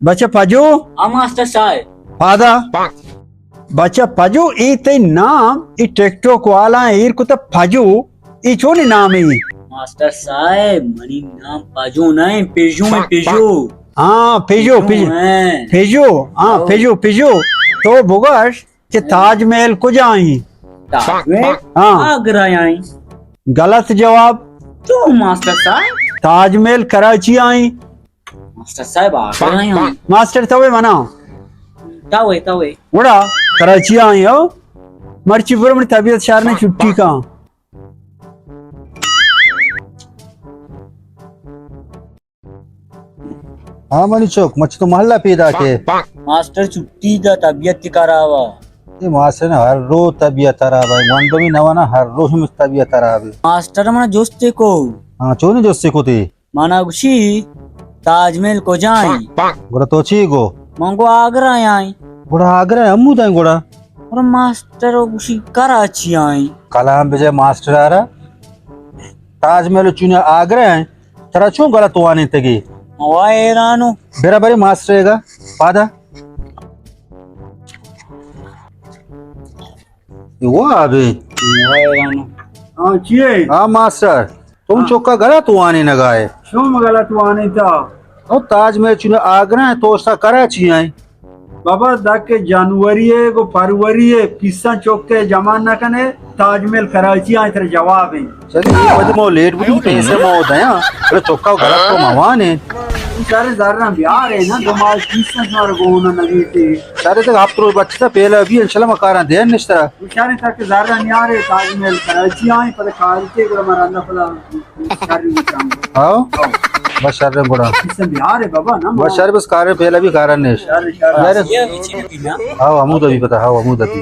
بچہ پجو؟ ہاں ماسٹر صاحب۔ پادا۔ بچہ پجو، اے تئی نام، اے ٹک ٹاک والا ایر کتا پجو، اے چونیں نامے؟ ماسٹر صاحب، منی نام پجو نہ ایں، پژو ایں، پژو۔ ہاں، پژو، پژو پژو۔ ایں۔ پژو، ہاں، او۔ پژو، پژو۔ تو بگوش کہ تاج محل کجا ایں؟ تاج محل؟ ہاں۔ آگرہ ایں۔ غلط جواب۔ تو ماسٹر صاحب؟ تاج محل کراچی ایں۔ ماسٹر صاحب، آگرہ ایں۔ ماسٹر توے منا؟ توے، توے۔ گڑا کراچی ایں ہو۔ مرچی برو منی طبیعت شر نہ، چھٹی کاں۔ ہاں منی چک، مچ تو محلہ پیدا کے۔ ماسٹر چھٹی دا، طبیعت خراب آ۔ اے ماسٹر نا ہر روز طبیعت خراب ہے، گونڈو بھی نہ وانا، ہر روز ہم طبیعت خراب ہے۔ ماسٹر منا جستے کو۔ ہاں، چونی جستے کو تے؟ منا گوشی تاج محل کجا ایں؟ گڑا تو چی گو؟ من گو آگرہ ایں۔ گڑا آگرہ ہمودا ایں گڑا؟ گڑا ماسٹر گوشی کراچی ایں۔ کلام بجے ماسٹر آرا، تاج محل چونی آگرہ ایں؟ ترا چون غلط وانینتگی؟ ما حیرانو۔ برا بری ماسٹر گا پادا۔ واہ بے۔ ہاں، چی ہے؟ ہاں ماسٹر، تم ہاں۔ چوکا غلط وانینگا ہے۔ شوم غلط وانینتا۔ او تاج محل چونی آگرہ ایں، تو استا کراچی ایں۔ بابا، دک جنوری ہے، گو فروری ہے، پیساں چوکے جمع نہ کنے، تاج محل کراچی ایں، ترا جواب ایں۔ چلے، وجہ مو لیٹ بوتیں، پیسے مو دیاں۔ ارے چوکا غلط تو موانے۔ سر زراں بیارے نا، دو ماہ پیساں سر گونا نگیتے۔ سر تک ہفت روز بچتا، پہلا بھی انشاءاللہ ما کاراں دین نشترا۔ شر تک زراں نیارے، تاج محل کراچی ایں، پدا کارتے گڑا مراندا پدا شر نشان۔ ہاں؟ بس شر گڑا۔ پیساں بیارے بابا نا۔ بس شر، بس کارے، پہلا بھی کاراں نش۔ شر، شر۔ یار۔ ہاں، ہمودا بھی پتا، ہاں، ہمودا بھی۔